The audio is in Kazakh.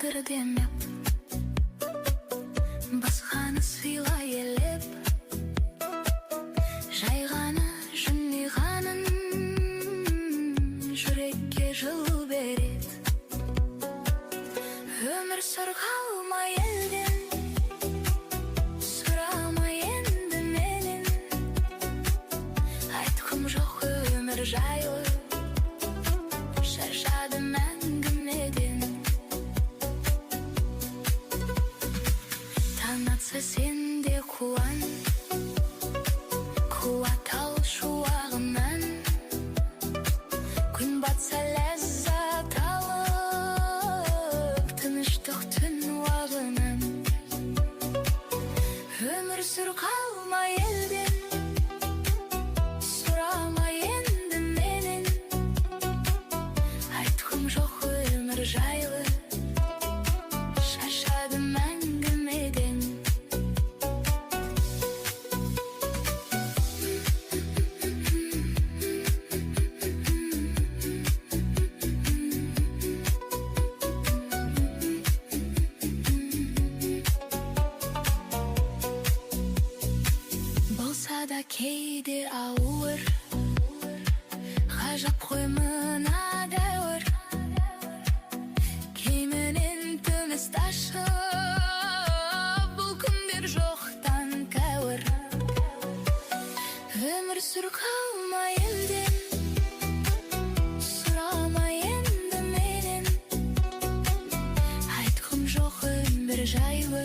Тағдыр демеп, басқаны сыйлай елеп, жай ғана жымиғанын жүрекке жылу береді. Өмір сүр, қалма елден, сұрама енді менен. Айтқым жоқ өмір жайлы, шаршадым әңгімеден. Таң атса, сен де қуан, қуат ал шуағынан. Күн батса, ләззат алып тыныштық түн уағынан. Өмір сүр, қалма елден, сұрама енді менен. Айтқым жоқ өмір жайлы, шаршадым әңгімеден. Болса да кейде ауыр, ғажап қой мына дәуір. Кейменен төмес ташып, бұл күндер жоқтан тәуір. Өмір сүр, қалма елден, сұрама енді менен. Айтқым жоқ өмір жайлы.